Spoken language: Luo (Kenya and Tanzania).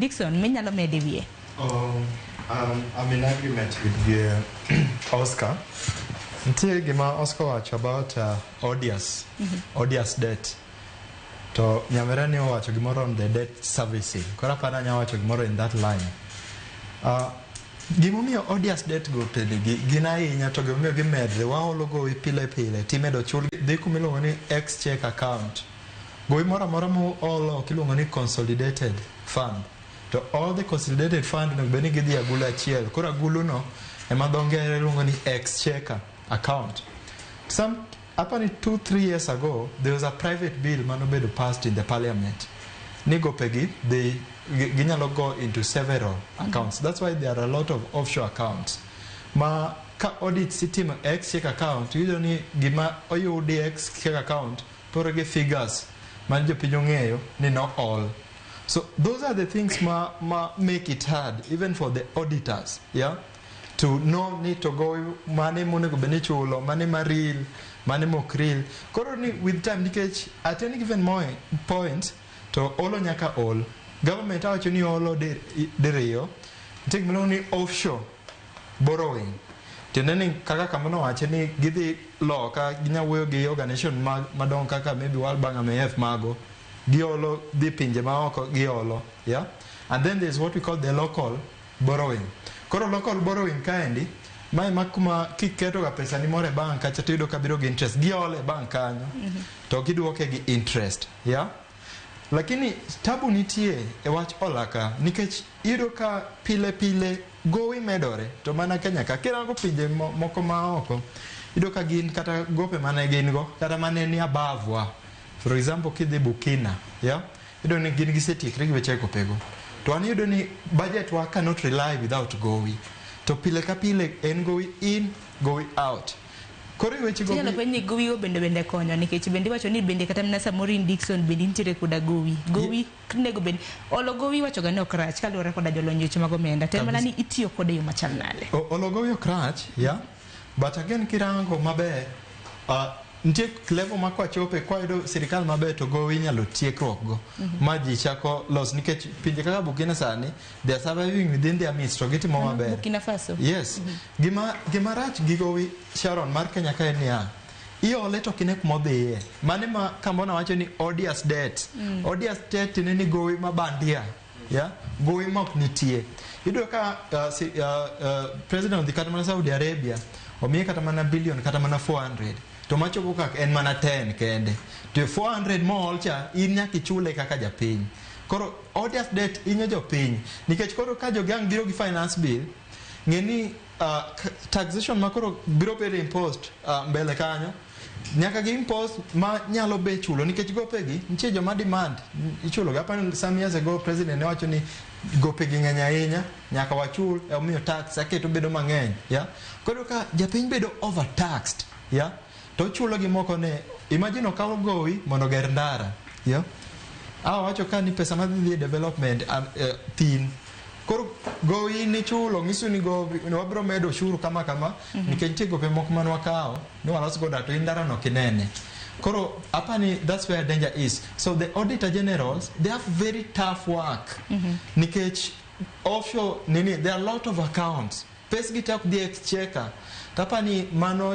Dickson, minyalo mede wiye. I'm in agreement with the Oscar. Nitie gima Oscar wacho about odious debt. To nyamera ni owacho gimoro on the debt servicing. Koro aparo anya wacho gimoro in that line. Gimomiyo odious debt go gi gin ahinya, to gimomiyo gimedre, waolo gowi pile pile timedo chul dhi kuma iluongo ni exchequer account. Gowi moro amora moolo ok iluongo ni consolidated fund. To all the consolidated fund onego bed ni gidhi e agulu achiel. Koro agulu no ema dho ngere luongo ni exchequer account. Some apani 2-3 years ago there was a private bill manobedo passed in the parliament ni gopegi they ginyalo go into several accounts. That's why there are a lot of offshore accounts. Ma ka audit itimo exchequer account, iyudo ni gima oyudi exchequer account pore gi figures man jopiny ong'eyo ni no all. So those are the things ma make it hard even for the auditors, yeah, to know ni to gowi mane monego bed ni chulo, mane ma real, mane mok real. Koro ni with time, nikech at any given point to olo nyaka ol. Government awacho ni olo diriyo, nitie gima iluongo ni offshore borrowing. Tiende ni kaka kamano wache ni gidhi loka ginya wuoyo gi organization madongo kaka maybe World Bank, IMF, mago giolo dhi pinje maoko giolo, yeah. And then there's what we call the local borrowing. Koro local borrowing kaendi mae ma kuma kiketo ga pesa ni moro e bank kacha, tiyudo ka biro gi interest, giole e bank kanyo to giduoke gi interest, yeah. Lakini tabu nitie e wach hola ka, nikech iyudo ka pile pile gowi medore. To mana Kenya ka, kirango pinje moko ma oko, iyudo ka gin kata gope mane gin go kata mane ni above wa. For example, kidhi Burkina, yeah, iyudo ni gin gisetiekre gi weche gopego, to an iyudo ni budget wa cannot rely without gowi, to pile ka pile en gowi in, gowi out. Koro e weche go. Inyalo penj ni gowi go bende konyo, nikech bende iwacho ni bende kata mana samoro in, Dickson, bende intiere koda gowi. Gowi nego bende olo gowi, iwacho ga ni ok rach kaluwore koda jolony weche mag omenda. To en mana ni itiyo kode e yo machal nade? Olo gowi ok rach, yeah, but again kirango maber, nitie level ma kwachope, kwayudo sirikal maber, to gowi inyalo tiekruok go ma ji chako los, nikech pinje kaka Burkina sani they are surviving within their means to gitimo maber. Burkina Faso. Yes. Gima rach gi gowi, Sharon, mar Kenya ka en niya, iole to ok ine kuma odhiye. Mane ma Kambona wacho ni odious debt. Odious debt tiende ni gowi ma bandia, yeah? Gowi ma ok nitie. Iyudo ka president odhi kata mana Saudi Arabia, omiye kata mana billion kata mana 400, to machopo kaka en mana 10 kende, to 400 mool cha in nyaka ichule kaka japiny. Koro odious debt inyo jopiny, nikech koro ka jogang biro gi finance bill, ng'e ni taxation ma koro biro bedo imposed mbele kanyo nyaka gi impose ma nyalo be chulo, nikech gopegi nitie joma demand ichulo. Apani some years ago president ne wacho ni gopegi ng'eny ahinya, nyaka wachul, omiyo tax aketo bedo mang'eny, yeah? Koro ka japiny bedo overtaxed, yeah? To ochulo gimoko ne imagine okaw gowi mondo oger ndara, yeah? Awacho ka ni pesa madhi dhi e development thin. Koro gowi nichulo ng'iso ni gowi wabiro medo ushuru kama kama, nikech nitie gope moko mane wakawo ni walos go ndara, to in ndara no ok inene. Koro apani that's where danger is. So the auditor generals, they have very tough work, nikech offshore nini, there are a lot of accounts, pes gi te ok dhi exchequer. To apani mano